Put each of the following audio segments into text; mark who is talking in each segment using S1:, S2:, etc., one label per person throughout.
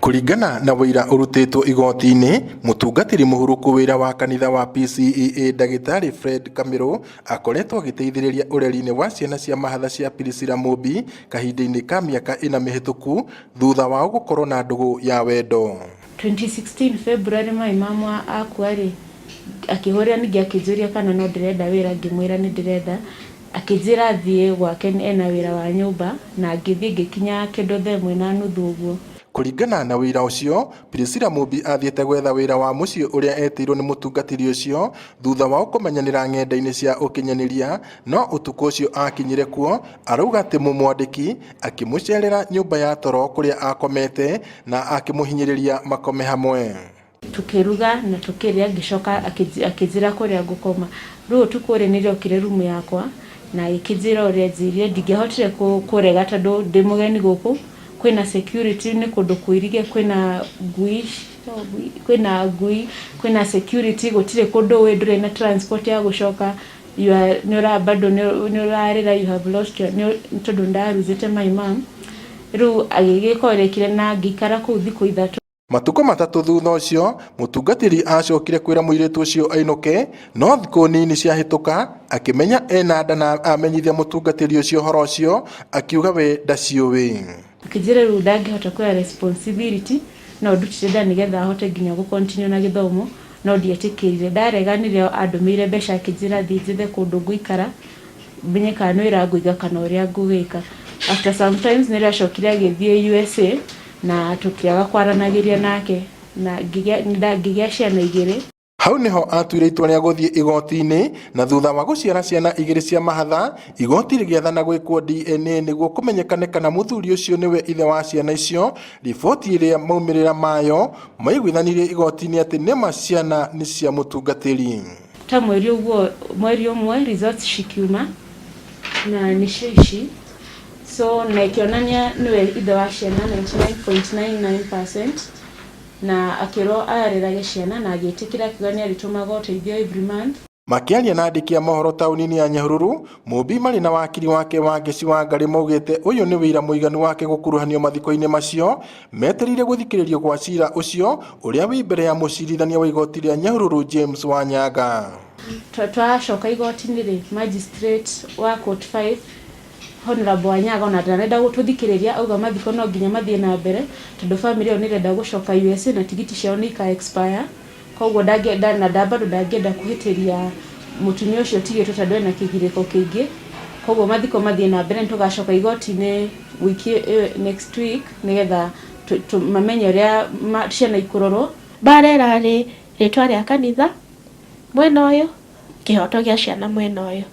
S1: Kũringana na ũira ũrutĩtwo igoti-inĩ, mũtungatĩri mũhurũku wĩra wa kanitha wa PCEA ndagĩtarĩ Fred Kamirũ akoretwo agĩteithĩrĩria ũreri-inĩ wa ciana cia mahatha cia Priscilla Mumbi kahinda-inĩ ka mĩaka ĩna mĩhĩtũku thutha wao gũkorwo na ndũgũ ya wendo.
S2: 2016 February my mum akua rĩ, akĩhũrĩra ningĩ akĩnjũria kana no ndĩrenda wĩra, ngĩmwĩra nĩ ndĩrenda. Akĩnjĩra thiĩ gwake ena wĩra wa nyũmba na ngĩthiĩ ngĩkinya kĩndũ thaa ĩmwe na nuthu ũguo.
S1: Kũringana na ũira ũcio, Priscilla Mumbi athiĩte gwetha wĩra wa mũciĩ ũrĩa etĩirwo nĩ mũtungatĩri ũcio thutha wao kũmenyanĩra ng'enda-inĩ cia ũkinyanĩria, no ũtukũ ũcio akinyire kuo arauga atĩ mũmwandĩki akĩmũcerera nyũmba ya toro kũrĩa akomete na akĩmũhinyĩrĩria makome hamwe.
S2: Tũkĩruga na tũkĩrĩa, ngĩcoka akĩnjĩra kũrĩa ngũkoma. Rĩu ũtukũ ũrĩa nĩrĩo okire rumu yakwa na agĩkĩnjĩra ũrĩa anjĩrire. Ndingĩahotire kũrega tondũ ndĩ mũgeni gũkũ, kwĩna security, nĩ kũndũ kũirige, kwĩna ngui, kwĩna ngui, kwĩna security, gũtirĩ kũndũ ũĩ, ndũrĩ na transport ya gũcoka, you are bado nĩ ũrarĩra, you have lost your, tondũ nĩ ndaruzĩte my mom. Rĩu agĩgĩka ũrĩa ekire na ngĩikara kũu thikũ 3.
S1: Matukũ 3 thutha ũcio, mũtungatĩri acokire kwĩra mũirĩtu ũcio ainũke, no thikũ nini ciahĩtũka akĩmenya ena nda na amenyithia mũtungatĩri ũcio ũhoro ũcio, akiuga we ndaciũĩ.
S2: Akĩnjĩra rĩu ndangĩhota kuoya responsibility, no ndutire nda nĩgetha ahote nginya gũ continue na gĩthomo, no ndietĩkĩrire. Ndarega nĩrĩo andũmĩire mbeca akĩnjĩra thiĩ njethe kũndũ ngũikara, menye kana nĩ wĩra ngũiga kana ũrĩa ngũgĩka. After sometimes nĩrĩo acokire agĩthiĩ USA na tũkĩaga kwaranagĩria nake na ngĩgĩa ciana 2.
S1: Hau nĩho atuire itua rĩa gũthiĩ igoti-inĩ na thutha wa gũciara ciana 2 cia mahatha, igoti rĩgĩathana gwĩkwo DNA nĩguo kũmenyekane kana mũthuri ũcio nĩwe ithe wa ciana icio. Riboti ĩrĩa maumĩrĩra mayo maiguithanirie igoti-inĩ atĩ nĩma ciana nĩ cia mũtungatĩri.
S2: Ta mweri ũguo, mweri ũmwe results cikiuma na nĩcio ici. So na ikĩonania nĩwe ithe wa ciana 99.99% na akĩrwo arerage ciana na agĩtĩkĩra akiuga nĩ arĩtũmaga ũteithio every month.
S1: Makĩaria na andĩki a mohoro taũni-inĩ ya Nyahururu, Mumbi marĩ na wakiri wake Wangeci Wangari maugĩte ũyũ nĩ ũira mũiganu wake gũkuruhanio mathiko-inĩ macio, metereire gũthikĩrĩrio gwa cira ũcio ũrĩa wĩ mbere ya mũcirithania wa igoti rĩa Nyahururu James Wanyanga.
S2: Twacoka igoti-inĩ rĩ, magistrate wa court 5 Honorable Wanyaga ona ndanenda gũtũthikĩrĩria, auga mathiko no nginya mathiĩ na mbere tondũ family ĩyo nĩ ĩrenda gũcoka USA na tigiti ciao nĩ ika expire, koguo ndangĩenda na bado ndangĩenda kũhĩtĩria mũtumia ũcio ũtigĩtwo tondũ ena kĩgirĩko kĩingĩ, koguo mathiko mathiĩ na mbere. Nĩ tũgacoka igoti-inĩ wiki ĩyo next week nĩgetha mamenye ũrĩa ciana ikũrorwo.
S3: Mbara ĩrarĩ rĩtwa rĩa kanitha mwena ũyũ, kĩhoto gĩa ciana mwena ũyũ.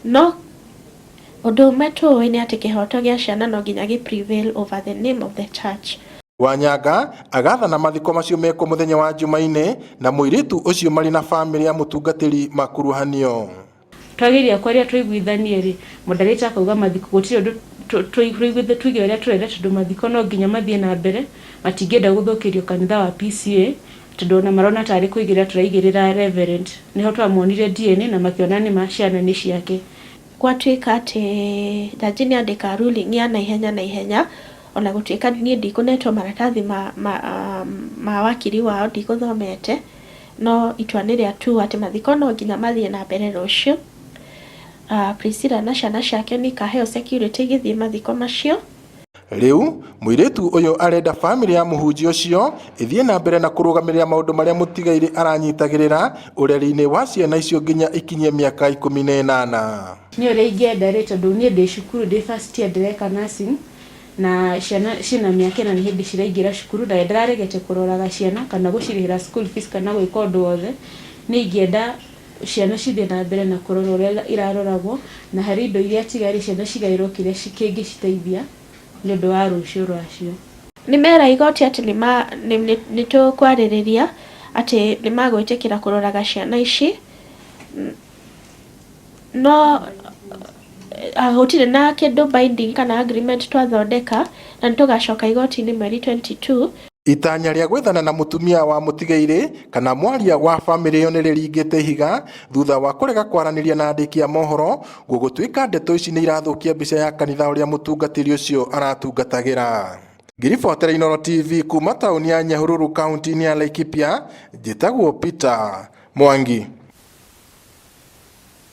S3: No ũndũ ũmwe tũĩ nĩ atĩ kĩhoto gĩa ciana no nginya gĩ prevail over the name of the church.
S1: Wanyanga agathana mathiko macio mekwo mũthenya wa Jumaine na mũirĩtu ũcio marĩ na famĩlĩ ya mũtungatĩri makuruhanio.
S2: Twageria kwaria tũiguithanie rĩ, moderator akauga mathiko gũtirĩ ũndũ tuige ũrĩa tũrenda tondũ mathiko no nginya mathiĩ na mbere, matingĩenda gũthũkĩrio kanitha wa PCA tondũ ona marona tarĩ kũigĩrĩra tũraigĩrĩra reverend. Nĩho twamonire DNA na makĩona nĩma ciana nĩ ciake.
S3: Gwatuĩka atĩ jaji nĩ andĩka ruling ya naihenya naihenya, ona gũtuĩka niĩ ndikũnetwo maratathi ma wakiri wao ndikũthomete, no itua nĩ rĩa tu atĩ mathiko no nginya mathiĩ na mbere rũciũ. Priscilla na ciana ciake nĩ ikaheo security igĩthiĩ mathiko macio.
S1: Rĩu mũirĩtu ũyũ arenda famĩlĩ ya mũhunjia ũcio ĩthiĩ na mbere na kũrũgamĩrĩra maũndũ marĩa mũtigairĩ aranyitagĩrĩra ũreri-inĩ wa ciana icio nginya ikinyie mĩaka 18.
S2: Nĩ ũrĩa ingĩenda rĩ, tondũ niĩ ndĩ cukuru, ndĩ first year ndĩreka nursing na ciana ciĩna mĩaka 4 nĩ hĩndĩ ciraingĩra cukuru na ndĩraregete kũroraga ciana kana gũcirĩhĩra school fees kana gwĩka ũndũ wothe. Niĩ ingĩenda ciana cithiĩ na mbere na kũrorwo ũrĩa iraroragwo na harĩ indo iria tigarĩ ciana cigaĩrwo kĩrĩa kĩngĩciteithia nĩ ũndũ wa rũciũ rwacio.
S3: Nĩ mera igoti atĩ nĩ tũkwarĩrĩria atĩ nĩ magwĩtĩkĩra kũroraga ciana ici, no gũtirĩ na kĩndũ binding kana agreement twathondeka na nĩ tũgacoka igoti-inĩ mweri 22.
S1: Itanya rĩa gwethana na mũtumia wa mũtigairĩ kana mwaria wa famĩlĩ ĩyo nĩ rĩringĩte ihiga thutha wa kũrega kwaranĩria na andĩki a mohoro, gũgũtuĩka ndeto ici nĩ irathũkia mbica ya kanitha ũrĩa mũtungatĩri ũcio aratungatagĩra. Ngĩribotera Inooro TV kuma taũni ya Nyahururu kaunti-inĩ ya Laikipia, njĩtagwo Peter Mwangi.